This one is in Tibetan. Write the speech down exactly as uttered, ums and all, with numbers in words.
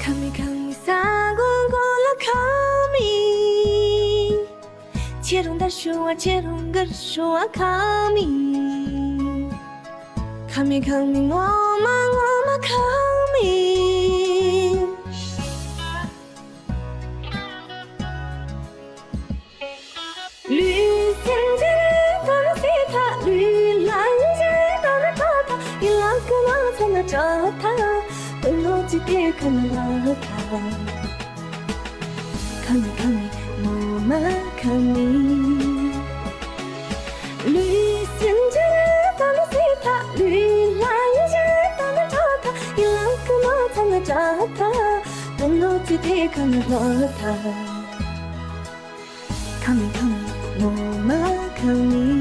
ཁ་མི་ཁ་མི་ས་གོ་གོ་ལ་ཁ་མི། ཁྱེད་རང་འདར་ཤོ་བ་ཁྱེད་རང་གར་ཤོ་བ་ཁ་མི། ཁ་མི་ཁ་མི་ངོ་མ་ངོ་མ་ཁ་མི། ལུས་སེམས་ཅན་ད་ནི་སྲིད་ཐག་ལུས་ལ་ཡིན་ཅན་ད་ནི་ད་ཐག་ཡིན་ལ་ཀུན་ལ་ཚ་ན་དྲག་ཐག་དོན་ལོ་ཅི་དེ་ཁ་ན་ལ་ཐག་ཁ་མི་ཁ་མི་ངོ་མ་ཁ་མི། ལུས་སེམས་ཅན་ད་ནི་སྲིད་ཐག་ལུས་ལ་ཡིན་ཅན་ད་ནི་དྲག་ཐག་ཡིན་ལ་ཀུན་ལ་ཚ་ན་དྲག་ཐག་དོན་ལོ་ཅི་དེ་ཁ་ན་ལ་ཐག་ཁ་མི་ཁ་མི་ངོ་མ་ཁ་མི།